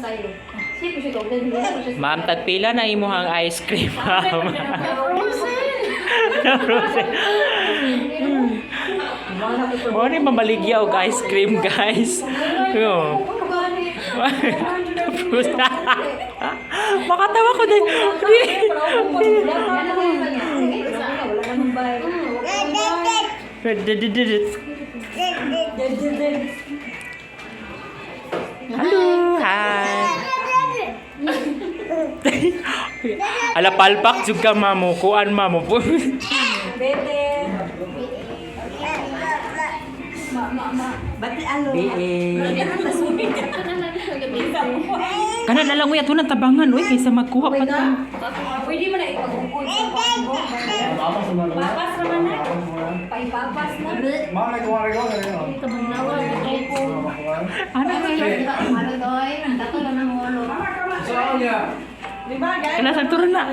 Kayo. Siya po siya kaugdan. Ma'am, tagpila na imuhang ice cream, ma'am. Frozen! Frozen. Mo ni mamaligya og ice cream, guys. Yo. Frozen. Makatawa ko din. Wala namang bay. Hello, hi. Ala, palpak jud ka, mamo. Kuan, mamo. Bete. Bati alo. Kana na lang uy, ato nang tabangan uy kaysa magkuha pa ta. Pwede mo na ipag-ukod sa mo. Papas naman na. Paipapas na. Ano na lang? Ano doy? Dato lang ang ulo. Kana sa turon na.